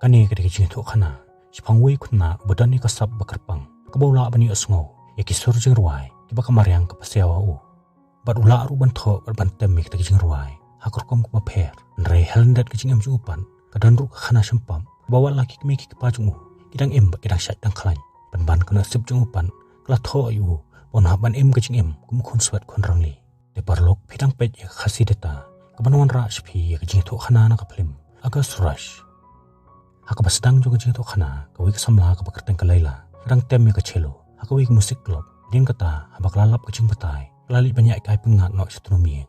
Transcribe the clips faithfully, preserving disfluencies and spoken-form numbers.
Kane ka dei ka jingïathuhkhana shaphang uwei u khynnah ba don ïa ka sap ba kyrpang, kaba u lah ban ïohsngew ïa ki sur jingrwai kiba ka mariang ka pasiaw ha u. Bad u lah ruh ban thoh bad ban tem ïa kita ki jingrwai ha ka rukom kaba pher. Hynrei ha lyndet ka jingim jong u pat, ka don ruh ka khana shempap kaba wat la ki kmie ki kpa jong u ki dang im bad ki dang shait dang khlaiñ, pynban ka nusip jong u pat ka la thoh ïa u ba un hap ban im ka jingim kum u khunswet khun rangli. Te paralok, phi dang peit ïa ka Khasi Data kaban wanrah sha phi ïa ka jingïathuhkhana na ka phlim August Rush. Ha kaba sdang jong ka jingïathuhkhana, kawei ka samla kaba kyrteng ka Leila ka dang tem ïa ka cello ha kawei ka music club. Hadien kata, haba ka la lap ka jingbatai, ka la leit ban ïaid kai pyngngad noh sha tnum ïing.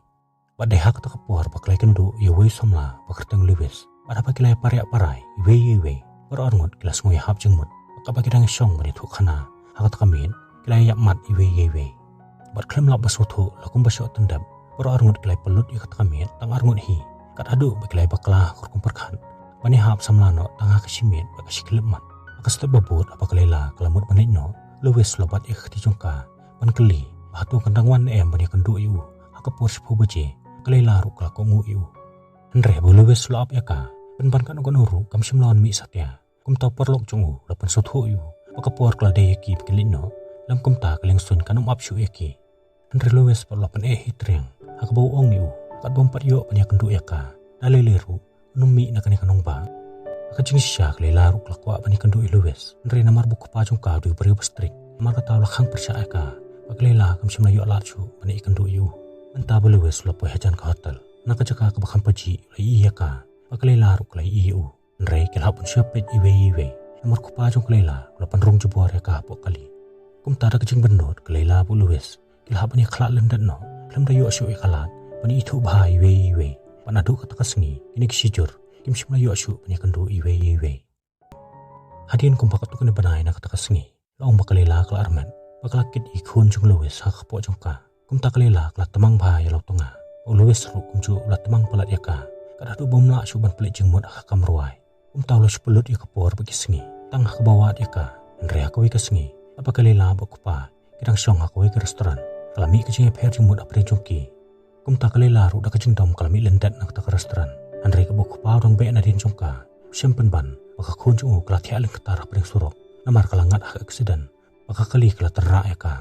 Bad dei ha kata ka por ba ka la ïakynduh ïa uwei u samla ba kyrteng Lewis. Bad haba ki la ïapariah parai iwei ïa iwei, baroh arngut ki la sngew ïahap jingmut. Bad haba ki dang shong ban ïathuhkhana ha kata ka miet, ki la ïaïap mat iwei ïa iwei. Bad khlem lap ba sngewthuh, la kumba shoh tyndep, baroh arngut ki la ïapynlut ïa kata ka miet tang arngut hi, kat haduh ba ki la ïabakla ha ka rukom pyrkhat ban ïahap samla noh tang ha ka shi miet bad ka shi khyllipmat. Ha ka step ba bud, haba ka Leila ka la mut ban leit noh, Lewis u la bat ïa ka kti jong ka ban kylli ba hato kan dang wan ne em ban ïakynduh ïa u ha ka por shiphew baje. Ka Leila ruh ka la kohnguh ïa u. Hynrei haba u Lewis u la ap ïa ka, pynban kano kano ruh kam shym la wan mih satia. Kumta u paralok jong u u la pynsngewthuh ïa u ba ka por ka la dei ïa ki ba kin leit noh, lym kumta ka liengsuiñ kan ym ap shuh ïa ki. Hynrei Lewis pat u la pyneh hi triang ha kaba u ong ïa u, katba um pat ïoh ban ïakynduh ïa ka, da lei lei ruh un ym mih na kane ka nongbah. Ha ka jingshisha ka Leila ruh ka la kwah ban ïakynduh ïa u Lewis, hynrei namar ba u kpa jong ka u dei u briew ba strict, namar kata u la khang pyrshah ïa ka, bad ka Leila kam shym la ïoh lad shuh ban ïakynduh ïa u. Mynta ba u Lewis u la poi hajan ka hotel, na ka jaka kaba kham pajih u la ïohi ïa ka, bad ka Leila ruh ka la ïohi ïa u. Hynrei ki la hap ban shu peit iwei ïa iwei, namar u kpa jong ka Leila u la pynrung jubor ïa ka hapoh kali. Kumta da ka jingbynnud, ka Leila bad u Lewis ki la hap ban ïakhlad lyndet noh, khlem da ïoh shuh ïa ka lad ban ïathuh bha iwei ïa iwei. Bad naduh kata ka sngi, kine ki shijur kim shym la ïoh shuh ban ïakynduh iwei ïa iwei. Hadien kumba katto katne bnai na kata ka sngi, la ong ba ka Leila ka la armet bad ka la kit ïa i khun jong u Lewis ha ka kpoh jong ka. Kumta ka Leila ka la tymmen bha ïa la u tnga, bad u Lewis ruh kumjuh u la tymmen palat ïa ka, kat haduh ba um lah shuh ban pynleit jingmut ha ka kam rwai. Kumta u la shu pynlut ïa ka por bad ki sngi tang ha kaba wad ïa ka. Hynrei ha kawei ka sngi, haba ka Leila bad u kpa ki dang shong ha kawei ka restaurant, ka la mih ka jingïapher jingmut hapdeng jong ki. Kumta ka Leila ruh da ka jingdom ka la mih lyndet na kata ka restaurant. Hynrei kaba u kpa u dang beh nadien jong ka, u shem pynban ba ka khun jong u ka la thiah lyngktar hapdeng surok namar ka la ngat ha ka aksiden, bad ka kali ka la tynrah ïa ka.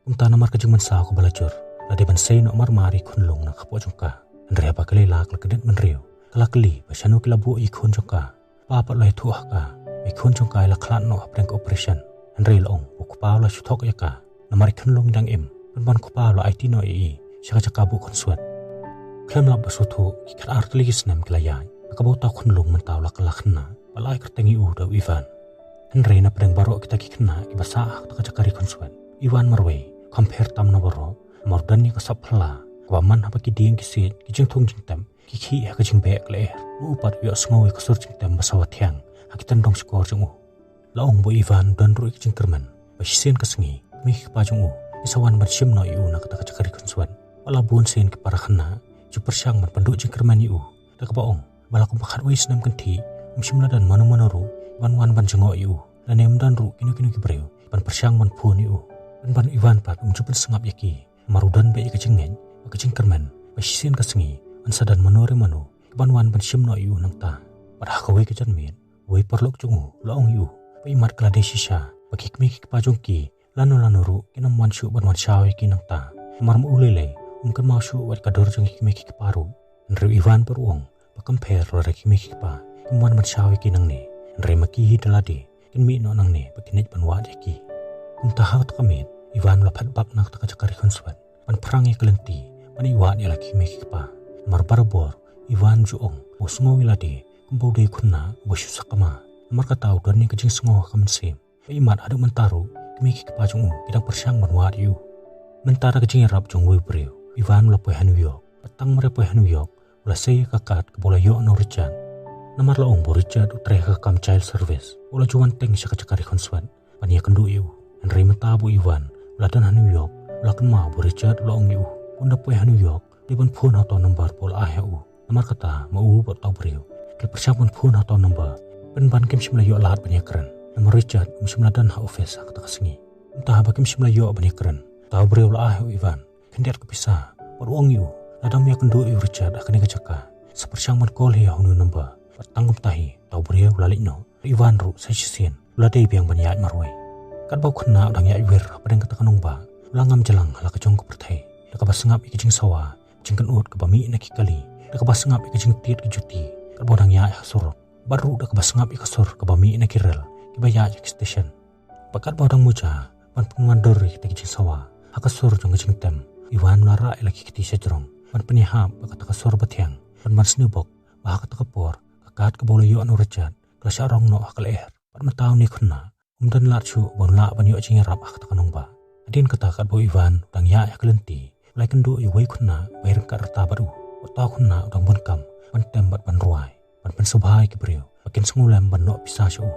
Kumta namar ka jingmynsaw kaba la jur, la dei ban sei noh marmar ïa i khunlung na ka kpoh jong ka. Hynrei haba ka Leila ka la kyndit bynriew, ka la kylli ba shano ki la buh ïa i khun jong ka. Pa pat u la ïathuh ha ka ba i khun jong ka i la khlad noh hapdeng ka operation. Hynrei la ong ba u kpa u la shu thok ïa ka, namar i khunlung i dang im, pynban u kpa u la aiti noh ïa i sha ka jaka buh khunswet. Khlem lap ba sngewthuh, ki khatar tylli ki snem ki la ïaid, ha kaba uta u khunlung mynta u la kylla khynnah bad la ai kyrteng ïa u da u Ivan. Hynrei napdeng baroh kita ki khynnah kiba sah ha kata ka jaka ri khunswet, u Ivan marwei u kham pher tam na baroh, namar u don ïa ka sap phylla kaba man haba ki dieng ki siej, ki jingthung jingtep ki khih ha ka jingbeh ka lyer, bad u pat u ïohsngew ïa ka sur jingtem ba sawa thiang ha ki tyndong shkor jong u. La ong ba u Ivan u don ruh ïa ka jingkyrmen ba shisien ka sngi, kmie ki kpa jong u ki sa wan ban shim noh ïa u na kata ka jaka ri khunswet. Bad la bun sien ki para khynnah ki ju pyrshang ban pynduh jingkyrmen ïa u da kaba ong ba la kumba khatwei snem kynthih um shym la don mano mano ruh ban wan ban jngoh ïa u, lane um don ruh kino kino ki briew ban pyrshang ban phone ïa u. Pynban u Ivan pat um ju pynsngap ïa ki, namar u don beit ïa ka jingngeit bad ka jingkyrmen ba shisien ka sngi yn sa don mano re mano kiban wan ban shim noh ïa u nangta. Bad ha kawei ka janmiet, uwei u paralok jong u u la ong ïa u ba imat ka la dei shisha ba ki kmie ki kpa jong ki lano lano ruh kin ym wan shuh ban wan shaw ïa ki nangta, namar ma u lei lei um kynmaw shuh wat ka dur jong ki kmie ki kpa ruh. Hynrei u Ivan pat u ong ba kam pher lada ki kmie ki kpa kim wan ban shaw ïa ki nangne, hynrei ma ki hi da lade kin mih noh nangne bad kin leit ban wad ïa ki. Kumta ha kata ka miet, u Ivan u la phet bak na kata ka jaka ri khunswet ban phrang ïa ka lynti ban ïa wad ïa la ki kmie ki kpa. Namar barabor u Ivan u ju ong ba u sngew ïa lade kumba u dei u khynnah uba shu sakma. Namar kata u don ïa ka jingsngew ha ka mynsiem ba imat haduh mynta ruh kmie ki kpa jong u ki dang pyrshang ban wad ïa u. Mynta da ka jingïarap jong uwei u briew, u Ivan u la poi ha New York. Bad tang mar ïa poi ha New York, u la sei ïa ka kad kaba u la ïoh na u Richard. Namar la ong ba u Richard u trei ha ka kam child service, u la ju wan teng sha ka jaka ri khunswet ban ïakynduh ïa u. Hynrei mynta ba u Ivan u la don ha New York, u la kynmaw ba u Richard u la ong ïa u ba un da poi ha New York, dei ban phone ha uta u number ba u la ai ha u. Namar kata ma u bad uta u briew ki la pyrshang ban phone ha uta u number, pynban kim shym la ïoh lad ban ïakren, namar u Richard um shym la don ha office ha kata ka sngi. Mynta haba kim shym la ïoh ban ïakren, uta u briew u la ai ha u Ivan khyndiat ka pisa bad u ong ïa u, lada me ïakynduh ïa u Richard ha kane ka jaka, sa pyrshang ban call hi ha une u number. Bad tang kumta hi, Uta u briew u la leit noh, u Ivan ruh sa shisien u la dei biang ban ïaid marwei. Katba u khynnah u dang ïaid wir hapdeng kata ka nongbah, u la ngam jlang ha la ka jong ka pyrthei da kaba sngap ïa ka jingsawa, jingkynnoh kaba mih na ki kali, da kaba sngap ïa ka jingtied ka juti katba u dang ïaid ha surok, bad ruh da kaba sngap ïa ka sur kaba mih na ki rel kiba ïaid ha ki station. Bad katba u dang muja ban pynwandur ïa kita ki jingsawa ha ka sur jong ka jingtem, u Ivan u la rah ïa la ki kti shajrong ban pynïahap bad kata ka sur bathiang, ban ban sniewbok ba ha kata ka por ka kad kaba u la ïoh na u Richard ka la shah rong noh ha ka lyer. Bad mynta une u khynnah um don lad shuh ba un lah ban ïoh jingïarap ha kata ka nongbah. Hadien kata katba u Ivan u dang ïaid ha ka lynti, u la ïakynduh ïa uwei u khynnah uba ïaryngkat rta bad u. Uta u khynnah u dang bun kam ban tem bad ban rwai, ban pynsngewbha ïa ki briew ba kin sngewlem ban noh pisa sha u.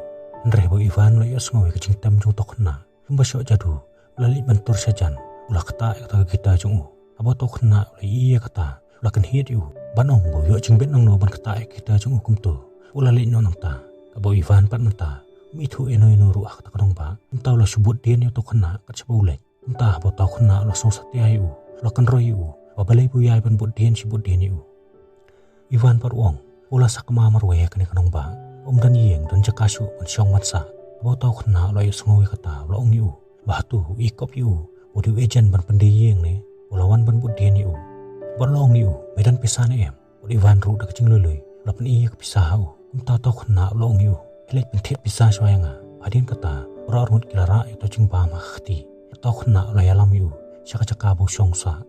Hynrei haba u Ivan u la ïohsngew ïa ka jingtem jong uta u khynnah, kumba shoh jadu, u la leit ban tur sha jan, u la ktah ïa kata ka guitar jong u. Haba uta u khynnah u la ïohi ïa kata, u la kynhied ïa u ban ong ba u ïoh jingbit nangno ban ktah ïa ka guitar jong u kumto. U la leit noh nangta. Katba u Ivan pat mynta um ithuh ïano ïano ruh ha kata ka nongbah, kumta u la shu bud dien ïa uta u khynnah kat shaba u leit. Kumta haba uta u khynnah u la sngew satia ïa u, u la kynroi ïa u ba balei ba u ïai ban bud dien shi bud dien ïa u. Ivan pat u ong, u la sakma marwei ha kane ka nongbah, um don ïing don jaka shuh ban shong ban sah. Haba uta u khynnah u la ïohsngew ïa kata, u la ong ïa u ba hato u i kop ïa u, u dei u agent ban pyndie ïing ne u la wan ban bud dien ïa u. Bad u la ong ïa u, me don pisa ne em? Bad u Ivan ruh da ka jinglui lui u la pyni ïa ka pisa ha u. Kumta uta u khynnah u la ong ïa u, khie leit pynthied pisa shuwa ïa nga. Hadien kata baroh arngut ki la rah ïa uta u jingbam ha ka kti. Uta u khynnah u la ïalam ïa u sha ka jaka ba u shong sah.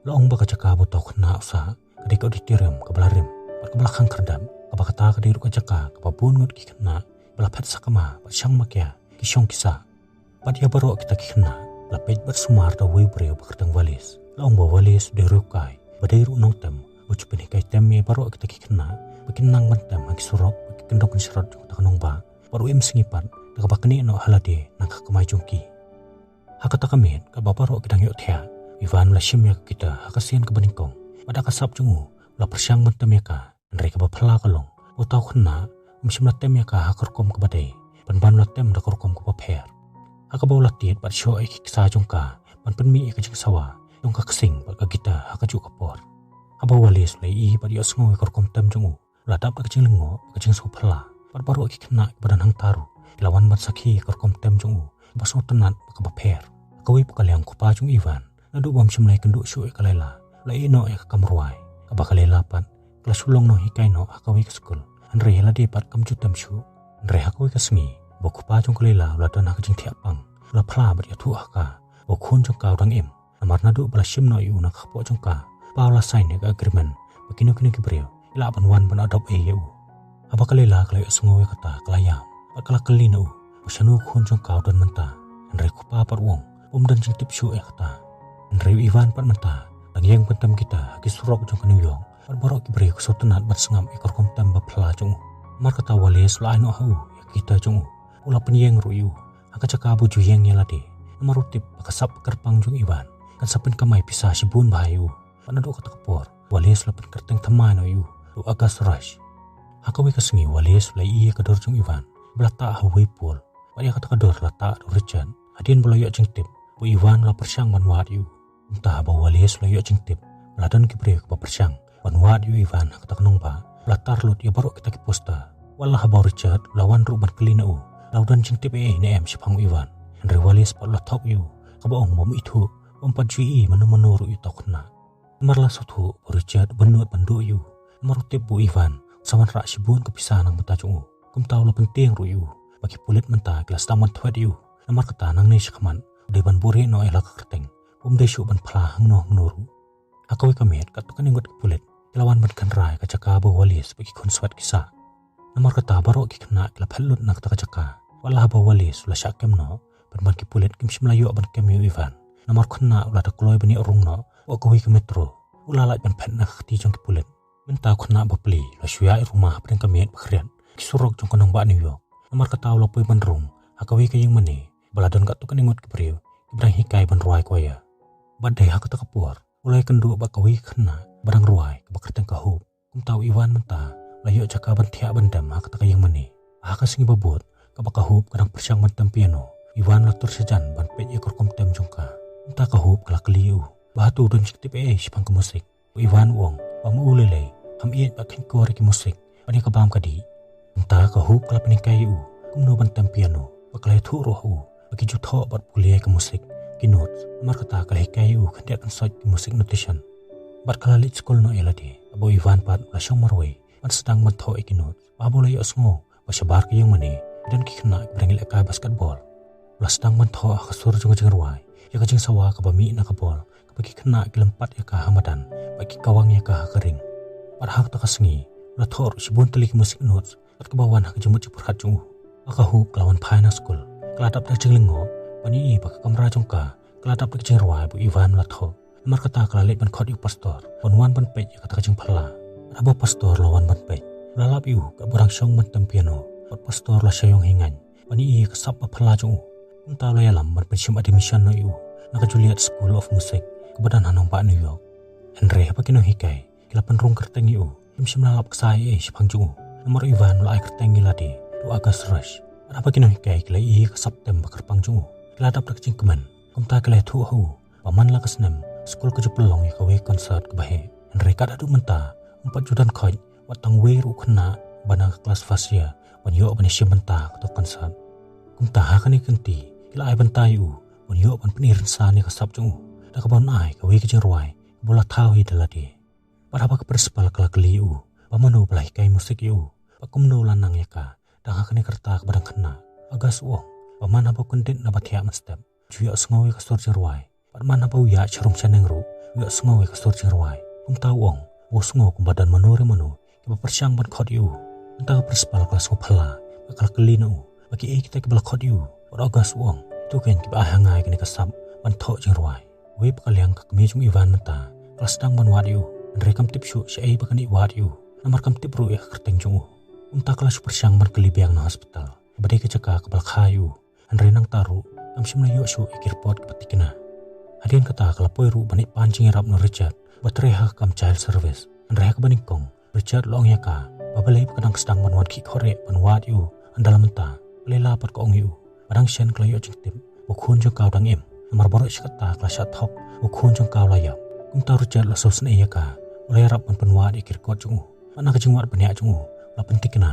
La ong ba ka jaka ba uta u khynnah u sah ka dei ka auditorium kaba la rim bad kaba la khang khyrdep, kaba kata ka dei ruh ka jaka kaba bun ngut ki khynnah ba la phet sakma bad shang makia ki shong ki sah. Bad ïa baroh kita ki khynnah la peit bad sumar da uwei u briew ba kyrteng Wallace. La ong ba Wallace u dei u riewkai ba dei ruh u nongtem, u ju pynhikai tem ïa baroh kita ki khynnah ba kin nang ban tem ha ki surok bad ki kyndong kynshrot jong kata ka nongbah, bad u im sngi pat da kaba knieh noh ha lade na ka kamai jong ki. Ha kata ka miet katba baroh ki dang ïohthiah, u Ivan u la shim ïa ka guitar ha ka sien kaba nyngkong, bad da ka sap jong u u la pyrshang ban tem ïa ka. Hynrei kaba phylla ka long, uta u khynnah um shym la tem ïa ka ha ka rukom kaba dei, pynban u la tem da ka rukom kaba pher. Ha kaba u la tied bad shoh ïa ki ksa jong ka ban pynmih ïa ka jingsawa jong ka ksing bad ka guitar ha kajuh ka por. Haba u Wallace u la ïohi bad ïohsngew ïa ka rukom tem jong u, u la dap da ka jinglyngngoh bad ka jingsngewphylla, bad baroh ki khynnah kiba don hangta ruh ki la wan ban sakhi ïa ka rukom tem jong u kaba sngewtynnat bad kaba pher. Ha kawei pat ka liang u kpa jong u Ivan, naduh ba um shym la ïakynduh shuh ïa ka Leila, u la ïeh noh ïa ka kam rwai, kaba ka Leila pat ka la shu long nonghikai noh ha kawei ka skul. Hynrei ïa lade pat kam ju tem shuh. Hynrei ha kawei ka sngi ba u kpa jong ka Leila u la don ha ka jingthiah pang, u la phla bad ïathuh ha ka ba u khun jong ka u dang im. Namar naduh ba la shim noh ïa u na ka kpoh jong ka, u kpa u la sign ïa ka agreement ba kino kino ki briew ki lah ban wan ban adopt ïa u. Haba ka Leila ka la ïohsngew ïa kata ka la ïam bad ka la kylli na u ba shano u khun jong ka u don mynta. Hynrei u kpa pat u ong um don jingtip shuh ïa kata. Hynrei u Ivan pat mynta u dang ïeng ban tem guitar ha ki surok jong ka New York, bad baroh ki briew ki sngewtynnat ban sngap ïa ka rukom tem ba phylla jong u. Namar kata u Wallace u la ai noh ha u ïa ka guitar jong u. U la pynïeng ruh ïa u ha ka jaka ba u ju ïeng ïa lade, namar u tip ba ka sap kyrpang jong u Ivan kan sa pynkamai pisa shibun bha ïa u. Bad naduh kata ka por u Wallace u la pynkyrteng thymmai noh ïa u da u August Rush. Ha kawei ka sngi u Wallace u la ïohi ïa ka dur jong u Ivan ba la tah ha uwei u pool, bad ïa kata ka dur la tah da u Richard. Hadien ba la ïoh jingtip ba u Ivan u la pyrshang ban wad ïa u, kumta haba u Wallace u la ïoh jingtip ba la don ki briew kiba pyrshang ban wad ïa u Ivan ha kata ka nongbah, u la tar lut ïa baroh kita ki poster. Wat la haba u Richard u la wan ruh ban kylli na u, la u don jingtip ei ei ne em shaphang u Ivan. Hynrei u Wallace pat u la thok ïa u, kaba ong ba um ithuh, ba um pat ju ïohi mano mano ruh ïa uta u khynnah. Namar la sngewthuh ba u Richard u bynnud ban duh ïa u, namar u tip ba u Ivan u sa wanrah shibun ka pisa na ka bynta jong u. Kumta u la pyntieng ruh ïa u ba ki pulit mynta ki la sdang ban thwet ïa u. Namar kata nangne shakhmat u dei ban buhrieh noh ïa la ka kyrteng, um dei shuh ban phla hangno hangno ruh. Ha kawei ka miet katto katne ngut ki pulit ki la wan ban kynrei ïa ka jaka ba u Wallace bad ki khun swet ki sah. Namar kata baroh ki khynnah ki la phet lut na kata ka jaka. Wat la haba u Wallace u la shah kem noh, pynban ki pulit kim shym la ïoh ban kem ïa u Ivan. Namar u khynnah u la da kloi ban ïoh rung noh ha kawei ka metro. U la lait ban phet na ka kti jong ki pulit. Mynta u khynnah bapli u la shu ïaid ruma hapdeng ka miet ba khriat ki surok jong ka nongbah New York. Namar kata u la poi ban rung ha kawei ka ïing mane ba la don katto katne ngut ki briew kiba dang hikai ban rwai choir. Bad dei ha kata ka por u la ïakynduh bad kawei ka khynnah ba dang rwai kaba kyrteng ka Hope. Kumta u Ivan mynta u la ïoh jaka ban thiah ban dem ha kata ka ïing mane. Ha ka sngi ba bud, kaba ka Hope ka dang pyrshang ban tem piano, u Ivan u la tur sha jan ban peit ïa ka rukom tem jong ka. Kumta ka Hope ka la kylli ïa u ba hato u don jingtip ei ei shaphang ka musik. U Ivan u ong ba ma u lei lei, kham ïeit bad kheiñkor ïa ki musik bad ïa ka bam ka dih. Mynta ka Hope ka la pynhikai ïa u kumno ban tem piano, bad ka la ïathuh ruh ha u ba ki ju thoh bad pule ïa ka musik, ki notes. Namar kata ka la hikai ïa u khyndiat khynsoit ki musik notation. Bad ka la leit skul noh ïa lade. Haba u Ivan pat u la shong marwei ban sdang ban thoh ïa ki notes, haba u la ïohsngew ba shabar ka ïingmane ki don ki khynnah kiba dang ïalehkai basketball. U la sdang ban thoh ha ka sur jong ka jingrwai ïa ka jingsawa kaba mih na ka ball, kaba ki khynnah ki lympat ïa ka ha madan bad ki kawang ïa ka ha ka ring. Bad ha kata ka sngi u la thoh ruh shibun tylli ki musik notes, katba wan ha ka jingmut jingpyrkhat jong u. Ka Hope ka la wan phai na skul, ka la dap da ka jinglyngngoh ban ïohi ba ka kamra jong ka ka la dap da ka jingrwai ba u Ivan u la thoh. Namar kata ka la leit ban khot ïa u pastor ban wan ban peit ïa kata ka jingphylla. Bad haba u pastor u la wan ban peit, u la lap ïa u katba u dang shong ban tem piano. Bad u pastor u la shah ïong hynngaiñ ban ïohi ïa ka sap ba phylla jong u. Kumta u la ïalam ban pynshim admission noh ïa u na ka Juilliard School of Music kaba don ha nongbah New York. Hynrei haba ki nonghikai ki la pynrung kyrteng ïa u, kim shym la lap ksai ei ei shaphang jong u. Namar u Ivan u la ai kyrteng ïa lade da u August Rush. Bad haba ki nonghikai ki la ïohi ïa ka sap tem ba kyrpang jong u, ki la dap da ka jingkmen. Kumta ki la ïathuh ha u ba man la ka snem skul ka ju pynlong ïa kawei ka concert kaba heh. Hynrei kat haduh mynta um pat ju don khoit wat tang wei ruh u khynnah ba na ka klas first year ban ïoh ban ïashim bynta ha kato ka concert. Kumta ha kane ka kynti ki la ai bynta ïa u ban ïoh ban pyni rynsan ïa ka sap jong u da kaba un ai kawei ka jingrwai kaba u la thaw hi da lade. Bad haba ka principal ka la kylli ïa u ba mano ba la hikai musik ïa u, bad kumno u la nang ïa ka tang ha kane ka rta kaba dang khynnah, u August u ong ba man haba u kyndit na ba thiah mynstep, u ju ïohsngew ïa ka sur jingrwai. Bad man haba u ïaid sharum shaneng ruh u ïohsngew ïa ka sur jingrwai. Kumta u ong ba u sngew kumba don mano re mano kiba pyrshang ban khot ïa u. Mynta ka principal ka la sngewphylla bad ka la kylli na u ba kiei kita kiba la khot ïa u. Bad u August u ong, kito keiñ kiba ai ha nga ïa kane ka sap ban thoh jingrwai. Kawei pat ka liang, ka kmie jong u Ivan mynta ka la sdang ban wad ïa u, hynrei kam tip shuh shaei ba kan ïa wad ïa u, namar kam tip ruh ïa ka kyrteng jong u. Kumta ka la shu pyrshang ban kylli biang na hospital, kaba dei ka jaka kaba la kha ïa u. Hynrei nangta ruh kam shym la ïoh shuh ïa ki report kiba thikna. Hadien kata ka la poi ruh ban ïoh pan jingïarap na u Richard, uba trei ha ka kam child service. Hynrei ha kaba nyngkong u Richard u la ong ïa ka ba balei ba ka dang sdang ban wan khih khohreh ban wad ïa u, ynda la mynta ka Leila pat ka ong ïa u ba dang shen ka la ïoh jingtip ba u khun jong ka u dang im. Namar baroh shi katta ka la shah thok ba u khun jong ka u la ïap. Kumta u Richard u la sngewsynei ïa ka, u la ïarap ban pynwad ïa ki record jong u. Bad na ka jingwad bniah jong u u la pynthikna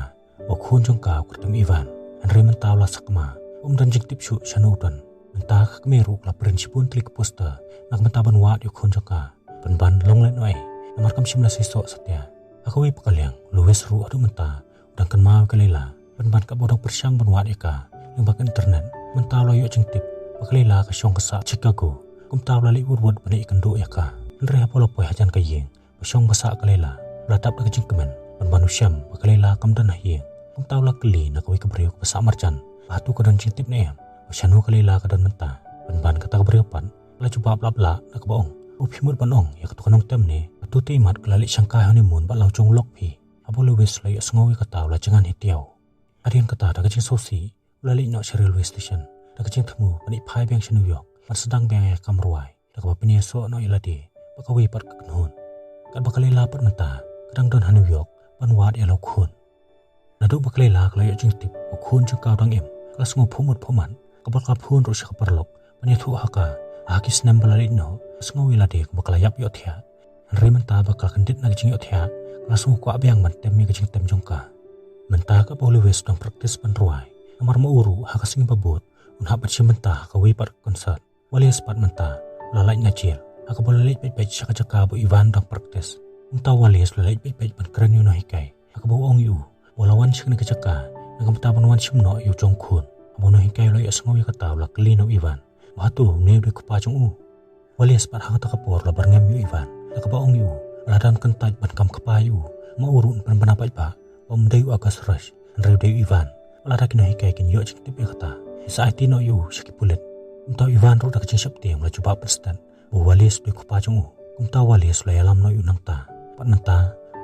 ba u khun jong ka u kyrteng u Ivan. Hynrei mynta u la sakma, um don jingtip shuh shano u don. Mynta ka kmie ruh ka la print shibun tylli ki poster na ka bynta ban wad ïa u khun jong ka, pynban long lehnohei, namar kam shym la seisoh satia. Ha kawei pat ka liang u Louis ruh haduh mynta u dang kynmaw ïa ka Leila, pynban katba u dang pyrshang ban wad ïa ka lyngba ka internet. Mynta u la ïoh jingtip ba ka Leila ka shong ka sah Chicago. Kumta u la leit wut wut ban ïakynduh ïa ka. Hynrei haba u la poi hajan ka ïing ba shong ba sah ka Leila, u la dap da ka jingkmen pynban u shem ba ka Leila kam don ha ïing. Kumta u la kylli na kawei ka briew kaba sah marjan ba hato ka don jingtip ne em ba shano ka Leila ka don mynta. Pynban kata ka briew pat ka la jubab lap lah da kaba ong, u phi mut ban ong ïa kato ka nongtem ne, kato te imat ka la leit shangkai honeymoon bad la u jong lok phi. Haba u Louis u la ïohsngew ïa kata u la jngan hitiaw. Hadien kata da ka jingsngewsih u la leit noh sha railway station da ka jingthmu ban ïaid phai biang sha New York ban sdang biang ïa ka kam rwai, da kaba pynïasoh noh ïa lade bad kawei pat ka kynhun. Katba ka Leila pat mynta ka dang don ha New York ban wad ïa la u khun. Naduh ba ka Leila ka la ïoh jingtip ba u khun jong ka u dang im, ka la sngew phuh mut phuh mat, kaba ka la phone ruh sha ka paralok ban ïathuh ha ka ha ki snem ba la leit noh. Ka sngew ïa lade kumba ka la ïap ïohthiah. Hynrei mynta ba ka la kyndit na ka jingïohthiah, ka la sngew kwah biang ban tem ïa ka jingtem jong ka. Mynta kaba u Louis u dang practice ban rwai, namar ma u ruh ha ka sngi ba bud un hap ban shim bynta ha kawei pat ka concert. Wallace pat mynta u la lait na jail, ha kaba u la leit beit beit sha ka jaka ba u Ivan u dang practice. Mynta u Wallace u la leit beit beit ban kren ïa u nonghikai, ha kaba u ong ïa u ba u la wan sha kane ka jaka na ka bynta ban wan shim noh ïa u jong u khun. Haba u nonghikai u la ïohsngew ïa kata u la kylli na u Ivan ba hato une u dei u kpa jong u. Wallace pat ha kata ka por u la byrngem ïa u Ivan da kaba ong ïa u ba lada un kyntait ban kam kpa ïa u, ma u ruh un pynbna paidbah ba um dei u August Rush, hynrei u dei u Ivan. Bad lada ki nonghikai kin ïoh jingtip ïa kata, kin sa aiti noh ïa u sha ki pulit. Kumta u Ivan ruh da ka jingsheptieng u la jubab pynstet ba u Wallace u dei u kpa jong u. Kumta u Wallace u la ïalam noh ïa u nangta. Bad mynta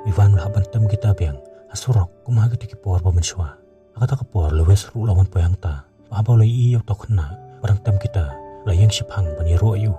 u Ivan u la hap ban tem guitar biang ha surok kum ha kito ki por ba mynshuwa. Ha kata ka por u Louis ruh u la wan poi hangta, bad haba u la ïohi ïa uto u khynnah ba dang tem guitar, u la ïeng shiphang ban ïaroh ïa u.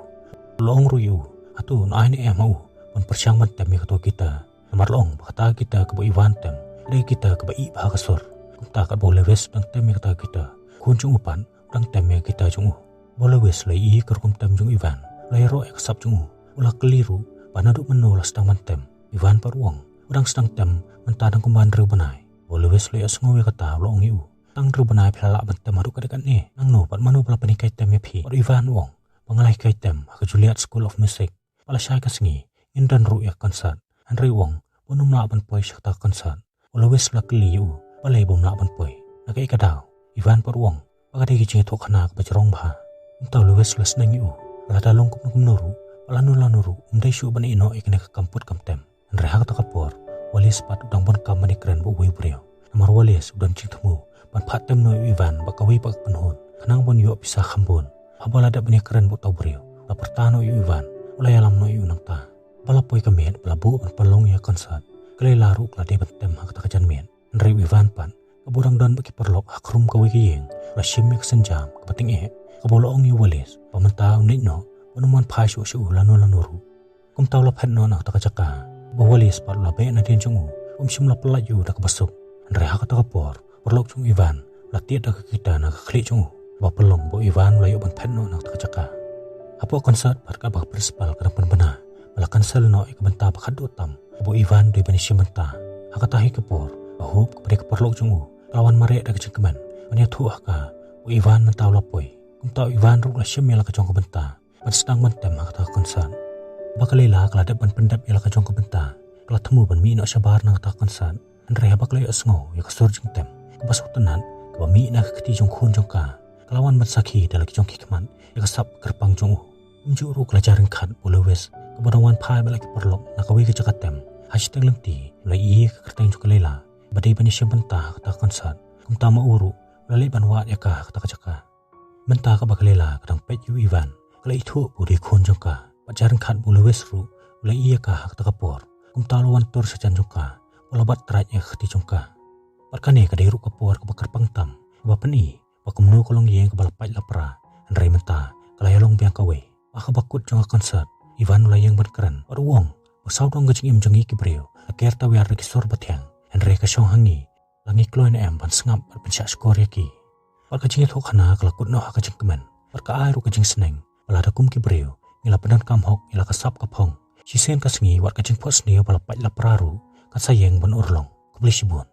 U la ong ruh ïa u, hato un ai ne em ha u ban pyrshang ban tem ïa kato ka guitar. Namar la ong ba kata ka guitar kaba u Ivan u tem ka dei ka guitar kaba ih bha ka sur. Kumta katba u Louis u dang tem ïa kata ka guitar, u khun jong u pat u dang tem ïa ka guitar jong u. Haba u Louis u la ïohi ïa ka rukom tem jong u Ivan, u la ïaroh ïa ka sap jong u. U la kylli ruh ba naduh mynno u la sdang ban tem. U Ivan pat u ong ba u dang sdang tem mynta dang kumba hynriew bnai. Ba u Lewis u la ïohsngew ïa kata, u la ong ïa u, tang hynriew bnai phi la lah ban tem haduh katta katta ne? Nangno pat mano ba la pynhikai tem ïa phi? Bad u Ivan u ong ba nga la hikai tem ha ka Juilliard School of Music. Pat la shai ka sngi ngin don ruh ïa ka concert. Hynrei u ong ba un ym lah ban poi sha kata ka concert. U Lewis u la kylli ïa u balei bym lah ban poi, na kaei ka daw. U Ivan pat u ong ba ka dei ka jingïathuhkhana kaba jrong bha. Kumta u Lewis u la sneng ïa u ba lada long kumno kumno ruh, ba lano lano ruh, um dei shuh ban ïeh noh ïa kane ka kam put kam tem. Hynrei ha kata ka por u Wallace pat u dang bun kam ban ïakren bad uwei u briew. Namar u Wallace u don jingthmu ban phah tem noh ïa u Ivan bad kawei pat ka kynhun khnang ban ïoh pisa kham bun. Haba la dep ban ïakren bad uta u briew, u la pyrta noh ïa u Ivan, u la ïalam noh ïa u nangta. Ba la poi ka miet ba la buh ban pynlong ïa ka concert, ka Leila ruh ka la dei ban tem ha kata ka janmiet. Hynrei u Ivan pat, kaba u dang don bad ki paralok ha khrum kawei ka ïing, u la shim ïa ka synjam kaba tyngeh, kaba u la ong ïa u Wallace ba mynta un leit noh, ba un ym wan phai shuh sha u lano lano ruh. Kumta u la phet noh na kata ka jaka. Ba u Wallace pat u la beh nadien jong u, um shym la pyllait ïa u da kaba suk. Hynrei ha kata ka por u paralok jong u Ivan u la tied da ka guitar na ka khlieh jong u, ba pynlong ba u Ivan u la ïoh ban phet noh na kata ka jaka. Hapoh concert pat, katba ka principal ka dang pynbna ba la cancel noh ïa ka bynta ba khatduh tam, ba u Ivan u dei ban ïashim bynta. Ha kata hi ka por, ka Hope kaba dei ka paralok jong u ka la wan mareh da ka jingkmen ban ïathuh ha ka ba u Ivan mynta u la poi. Kumta u Ivan ruh u la shim ïa la ka jong ka bynta ban sdang ban tem ha kata ka concert. Ba ka Leila ka la dep ban pyndep ïa la ka jong ka bynta, ka la thmu ban mih noh shabar na kata ka concert. Hynrei haba ka la ïohsngew ïa ka sur jingtem kaba sngewtynnat kaba mih na ka kti jong u khun jong ka, ka la wan ban sakhi da la ki jong ki khmat ïa ka sap kyrpang jong u. Kumjuh ruh ka la jar ryngkat bad u Lewis, kaba u dang wan phai bad la ki paralok na kawei ka jaka tem. Ha shiteng lynti u la ïohi ïa ka kyrteng jong ka Leila ba dei ban ïashim bynta ha kata ka concert. Kumta ma u ruh u la leit ban wad ïa ka ha kata ka jaka. Mynta kaba ka Leila ka dang peit ïa u Ivan, ka la ithuh ba u dei u khun jong ka. Bad jar ryngkat bad u Lewis ruh u la ïohi ïa ka ha kata ka por. Kumta u la wan tur sha jan jong ka, u la bat trai ïa ka kti jong ka. Bad kane ka dei ruh ka por kaba kyrpang tam, kaba pyni ba kumno ka longïing kaba la pait la pra, hynrei mynta ka la ïalong biang kawei. Ha kaba kut jong ka concert, u Ivan u la ïeng ban kren bad u ong ba sawdong ka jingim jong ngi ki briew la ker tawiar da ki sur ba thiang, hynrei ka shong ha ngi la ngi kloi ne em ban sngap bad pynshah shkor ïa ki. Bad ka jingïathuhkhana ka la kut noh ha ka jingkmen, bad ka ai ruh ka jingsneng ba lada kum ki briew ngi la pyndonkam hok ïa la ka sap ka phong, shisien ka sngi wat ka jingphohsniew ba la pait la pra ruh kan sa ïeng ban urlong. Khublei shibun.